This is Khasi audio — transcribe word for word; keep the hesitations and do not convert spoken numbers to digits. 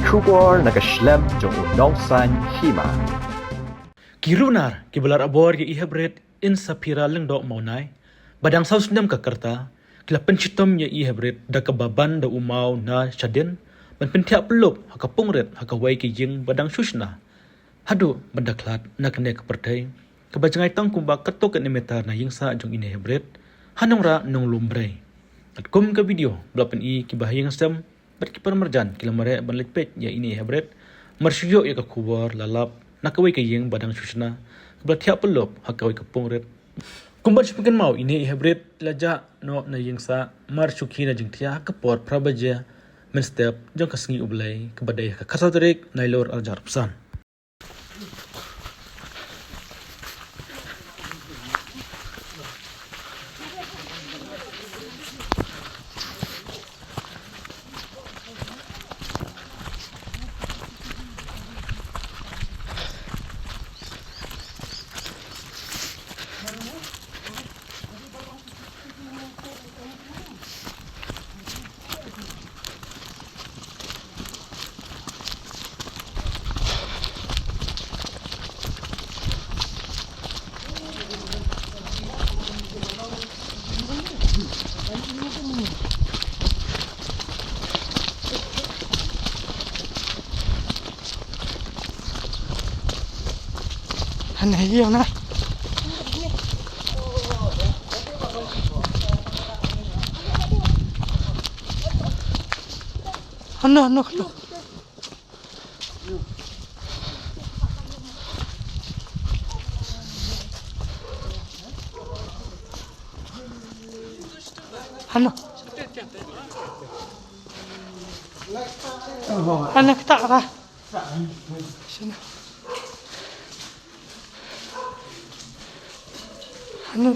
Khubor na ka shlem jong u nongsan hima. Ki runar kiba la rebor ïa i Heprit Insaphira Lyngdoh Mawnai ba dang saw snem ka rta, ki la pynshitom ïa i Heprit da kaba ban da u maw na shadien ban pynthiah pyllup ha ka pung rit ha kawei ka ïing ba dang shu shna haduh ban da khlad na kane ka pyrthei, kaba jngai tang kumba katto katne mitar na ïingsah jong ine i Heprit ha Nongrah Nonglum Brei. Katkum ka video ba la pyni, kiba ha ïing sem bad ki paramarjan ki la mareh ban leit peit ïa ine i Heprit, mar shu ïoh ïa ka khubor la lap na kawei ka ïing ba dang shu shna kaba la thiah pyllup ha kawei ka pung rit. Kumban shu pynkynmaw, ine i Heprit la jah noh na ïingsah mar shu khie na jingthiah ha ka por phra baje mynstep jong ka sngi U Blei, kaba dei ha ka khatsaw tarik Nailur arhajar arphew san. Hana hiya na. Hana, hana, hana. Hana. Hana, kita ra. Sini.